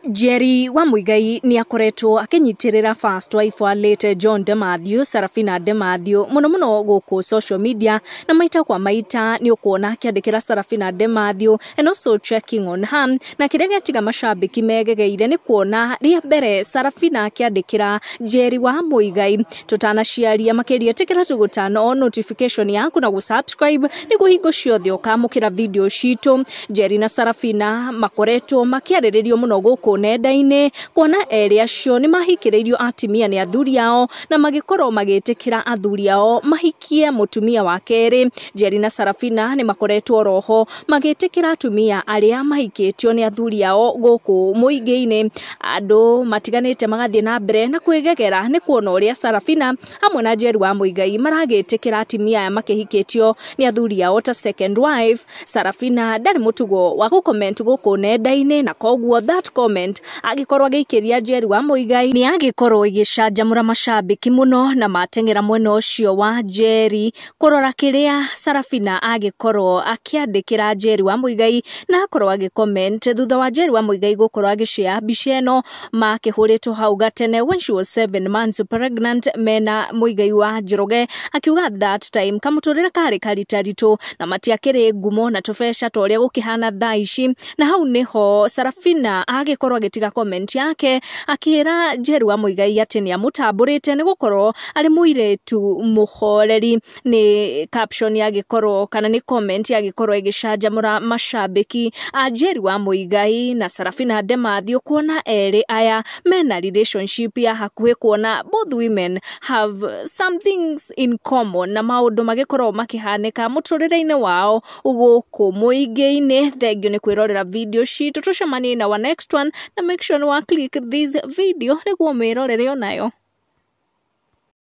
Njeri wa Muigai nĩ akoretwo akĩnyitĩrĩra first wife wa late John de Mathew, Sarafina de Mathew, mũno mũno gũkũ social media, na maita kwa maita nĩ ũkuona akĩandĩkĩra Sarafina de Mathew and also checking on her. Na kĩrĩa gĩatiga macambĩki megegeire nĩ kuona rĩa mbere Sarafina akĩandĩkĩra Njeri wa Muigai. Tũtanaciaria makĩria, ĩtĩkĩra tũgũtana on notification yaku na gũ-subscribe nĩguo hingo ciothe ũkamũkĩra video citũ. Njeri na Sarafina makoretwo makĩarĩrĩrio mũno gũkũ nenda-inĩ, kuona erĩ acio nĩ mahikĩrĩirio atumia nĩ athuri ao na magĩkorwo magĩtĩkĩra athuri ao mahikie mũtumia wa kerĩ. Njeri na Sarafina nĩ makoretwo roho magĩtĩkĩra atumia arĩa mahikĩtio nĩ athuri ao gũkũ mũingĩ-inĩ. Andũ matiganĩte magathiĩ na mbere na kwĩgegera nĩ kuona ũrĩa Sarafina hamwe na Njeri wa Muigai maragĩtĩkĩra atumia aya makĩhikĩtio nĩ athuri ao ta second wife. Sarafina ndarĩ mũtugo wa gũcomment gũkũ nenda-inĩ, na koguo that comment agĩkorwo agĩikĩria Njeri wa Muigai nĩ agĩkorwo ĩgĩcanjamũra macambĩki mũno, na mateng'era mwena ũcio wa Njeri kũrora kĩrĩa Sarafina agĩkorwo akĩandĩkĩra Njeri wa Muigai na akorwo agĩcomment thutha wa Njeri wa Muigai gũkorwo agĩshare mbica ĩno makĩhũrĩtwo hau gatene when she was 7 months pregnant mena Muigai wa Njoroge, akiuga that time kamũtũrĩre karĩ karitaritũ na matiakĩrĩ ngumo na tũbeca ta ũrĩa gũkĩhana thaa ici. Na hau nĩho Sarafina agĩkorwo agĩtiga comment yake akĩra Njeri wa Muigai atĩ nĩ amũtambũrĩte nĩ gũkorwo arĩ mũirĩtu mũhoreri. Nĩ caption yagĩkorwo kana nĩ comment yagĩkorwo ĩgĩcanjamũra macambĩki a Njeri wa Muigai na Sarafina de Mathew, kuona erĩ aya mena relationship ya hakuhĩ, kuona both women have some things in common na maũndũ magĩkorwo makĩhanĩka mũtũrĩre-inĩ wao gũkũ mũingĩ-inĩ. Thengiũ nĩ kwĩrorera video citũ, tũcemanie na our next one, na make sure nĩ wa click this video nĩguo mwĩrorere onayo.